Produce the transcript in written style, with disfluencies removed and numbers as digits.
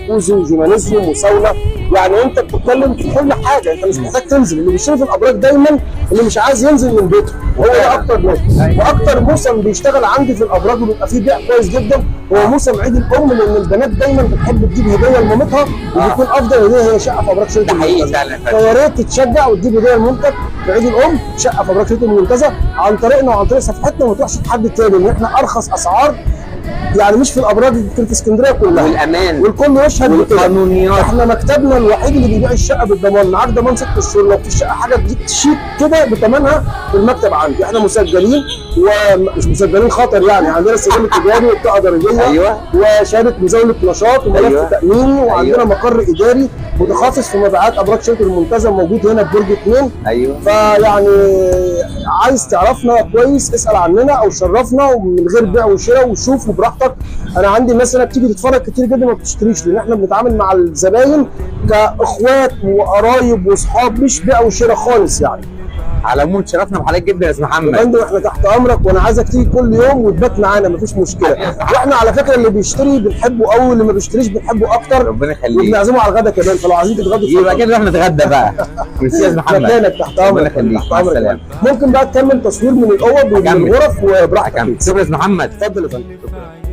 جاكوزي وجيمانيزيوم وساونا. يعني انت بتتكلم في كل حاجة، انت مش محتاج تنزل. اللي بيشتري في الابراج دايما اللي مش عايز ينزل من بيته، هو ده اكتر ناس. واكتر موسم بيشتغل عندي في الابراج وبيبقى فيه بيع كويس جدا هو موسم عيد الام، لان البنات دايما بتحب تجيب هديه لمامتها، وبيكون افضل هديه هي شقه في ابراج شركة ده حقيقي المنتزه. فعلا يا فندم. فيا ريت تتشجع وتجيب هديه لمامتك في عيد الام شقه في ابراج شركة المنتزه عن طريقنا وعن طريق صفحتنا، وما تروحش لحد تاني، لان احنا ارخص اسعار يعني مش في الابراج، يمكن في اسكندرية كلها، والامان والكل يشهد بكده. والقانونيات. احنا مكتبنا الوحيد اللي بيبيع الشقة بالضمان، معاك ضمان 6 شهور، لو في الشقة حاجة تديك شيك كده بثمنها في المكتب عندي. احنا مسجلين ومش مسجلين خطر، يعني عندنا سجل تجاري وبطاقه ضريبية وشهادة مزاولة نشاط وملف تاميني، وعندنا مقر اداري متخصص في مبيعات ابراج شركة المنتزه موجود هنا في برج 2. فيعني عايز تعرفنا كويس اسال عننا او شرفنا، ومن غير بيع وشراء، وشوف وبراحتك. انا عندي مثلا بتيجي تتفرج كتير جدا ما بتشتريش، لان احنا بنتعامل مع الزباين كاخوات وقرايب واصحاب، مش بيع وشراء خالص يعني. على العموم تشرفنا بحضرتك جدا يا استاذ يا محمد. فندم احنا تحت امرك، وانا عايزك تيجي كل يوم وتبات معانا، مفيش مشكلة. واحنا على فكرة اللي بيشتري بنحبه قوي، واللي ما بيشتريش بنحبه اكتر، ربنا يخليك. وبنعزمه على الغدا كمان، فلو عايزين تتغدوا يبقى اتفضل. كده نروح نتغدى بقى. ميرسي يا استاذ محمد. مكانك تحت امرك. ربنا يخليك. تحت مع امرك. السلامة. ممكن بقى تكمل تصوير من الاوض ومن هكمل. الغرف وبراحتك. هكمل. شكرا يا استاذ محمد. اتفضل يا فندم. شكرا.